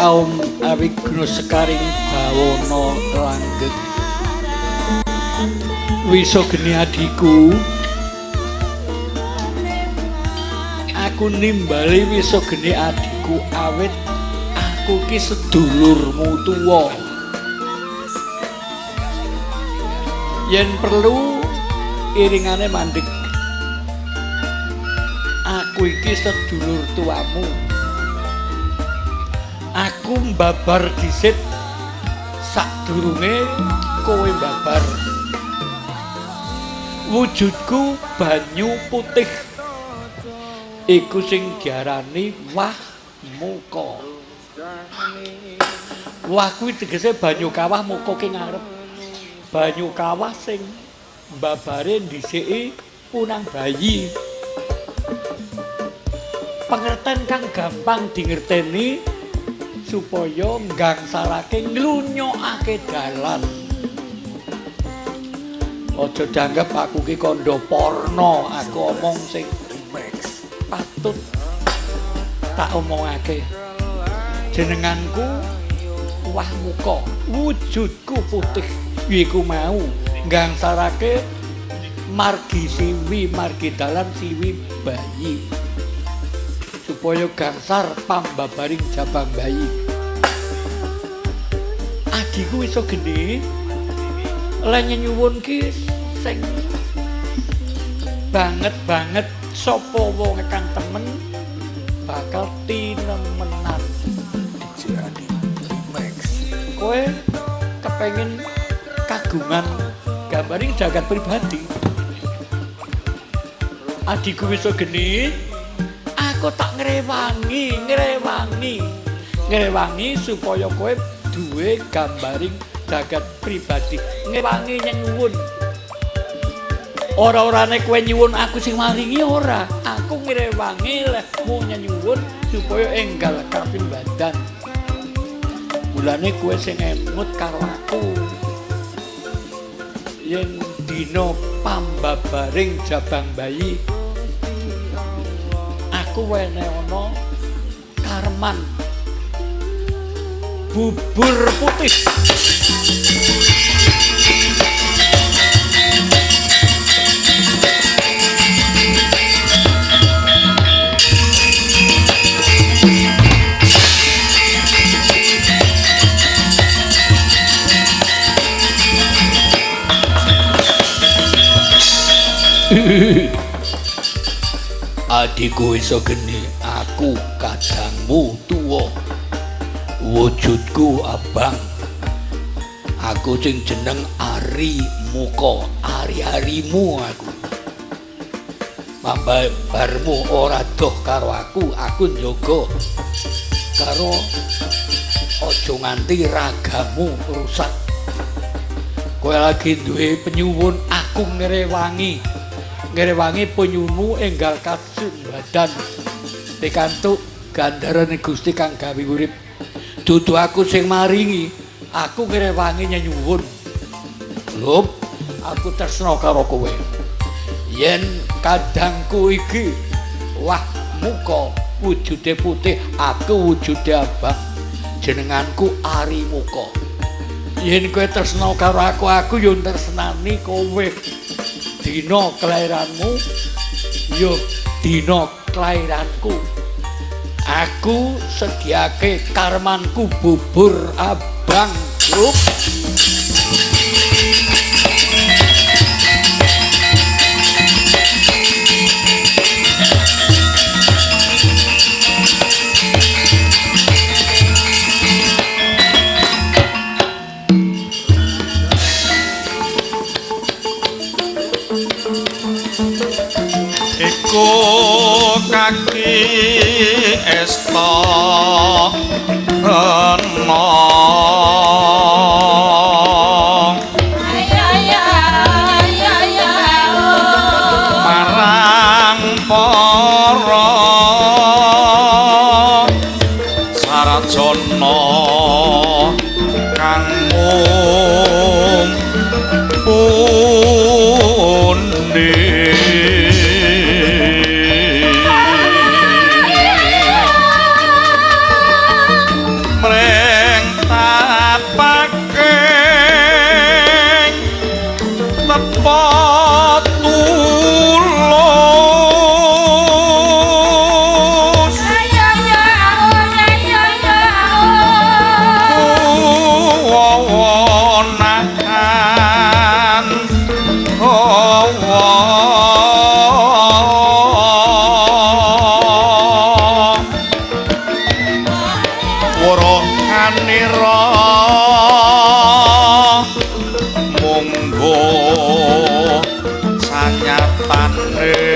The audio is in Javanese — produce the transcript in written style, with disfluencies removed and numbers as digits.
Kaum awiguna sekaring bawana langgeng. Wisa geni adhiku, aku nimbali wisa geni adhiku awit aku ki sedulurmu tuwa. Yen perlu iringane mandeg, aku iki sedulur tuamu. Aku mbabar dhisit sadurunge kowe mbabar. Wujudku banyu putih iku sing diarani wah muka. Wah kuwi tegese banyu kawah, muka ki ngarep. Banyu kawah sing mbabare dhisiki punang bayi. Pengerten kang gampang dingerteni supaya nggangsarake nglunyokake dalan. Aja dianggep aku ki kandha porno, aku omong sing patut tak omongake. Jenenganku wah muka, wujudku putih iku mau nggangsarake margi siwi, margi dalan siwi bayi, supaya gangsar pambabaring jabang bayi. Adhiku iso geni lan nyuwun ki sing banget-banget sapa wong kang temen bakal tinemenan. Kowe kepengin kagungan gambaring jagat pribadi. Adhiku wis geni, aku tak ngrewangi, ngrewangi, ngrewangi supaya kowe duwe gambaring jagat pribadi. Ngrewangi nyuwun. Ora-orane kowe nyuwun aku sing maringi ora. Aku ngrewangi lehmu nyuwun supaya enggal kapimbadan. Mulane kowe sing emut karo aku. Yen dina pambabaring jabang bayi, aku wene ana karman bubur putih. Adhiku iso geni, aku kadangmu tuwa, wujudku abang. Aku sing jeneng Ari Muka, ari-arimu aku. Pambarmu ora doh karo aku, aku njaga karo aja nganti ragamu rusak. Kowe lagi duwe penyuwun, aku ngrewangi. Ngrewangi penyuwunmu enggal kasumbadan pikantuk gandarane Gusti kang gawe urip. Dudu aku sing maringi, aku ngrewangi nyuwun. Lho, aku tresna karo kowe. Yen kadangku iki wah muka wujude putih, aku wujude abang. Jenenganku Ari Muka. Yen kowe tresna karo aku, aku yo tresnani kowe. Dina kelahiranmu yo dina kelahiranku. Aku sediake karmanku bubur abang. Grup. Iku kaki esta rena marang para sarjana kang mumpuni. Wurunganira munggo sanyatane.